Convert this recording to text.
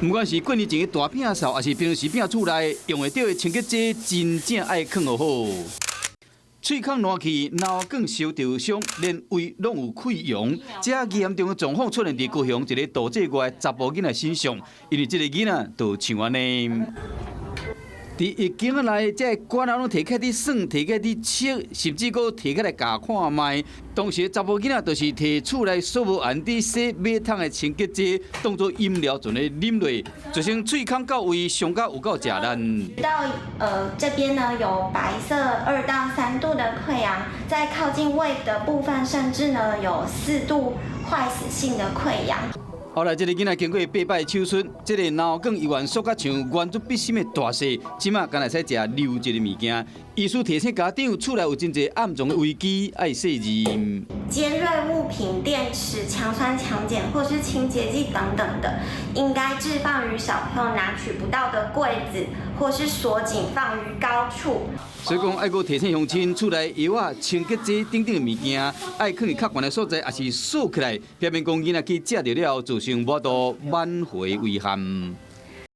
毋管是過年前的大摒掃，抑是平時摒厝內用會著的清潔劑，真正愛囥予好。喙孔爛去，腦梗受著傷，連胃攏有潰瘍，遮嚴重的狀況出現佇高雄一个度這月的查埔囡仔身上，因為這个囡仔就像按呢。佇浴間內，這个罐仔攏提起來佇耍，提起來佇切，甚至閣提起來共看覓。當時查埔囡仔就是提厝內掃無完佇洗馬桶的清潔劑，當做飲料就咧啉落，造成喙孔到胃傷甲有夠食力。到這邊呢，有白色2到3度的潰瘍，在靠近胃的部分，甚至呢有4度壞死性的潰瘍。後來這个囡仔經過八擺手術，這个腦梗猶原縮甲像圓珠筆芯的大細，這馬敢會使食流質的物件。醫師提醒家長，厝內有真濟暗藏的危機，愛細認。尖銳物品、電池、強酸強鹼或是清潔劑等等的，應該置放於小朋友拿取不到的櫃子，或是鎖緊放於高處。所以講，愛閣提醒鄉親，厝內藥仔、清潔劑等等的物件，愛囥佇較懸的所在，抑是鎖起來，避免講囡仔去食著了後，造成無法度挽回遺憾。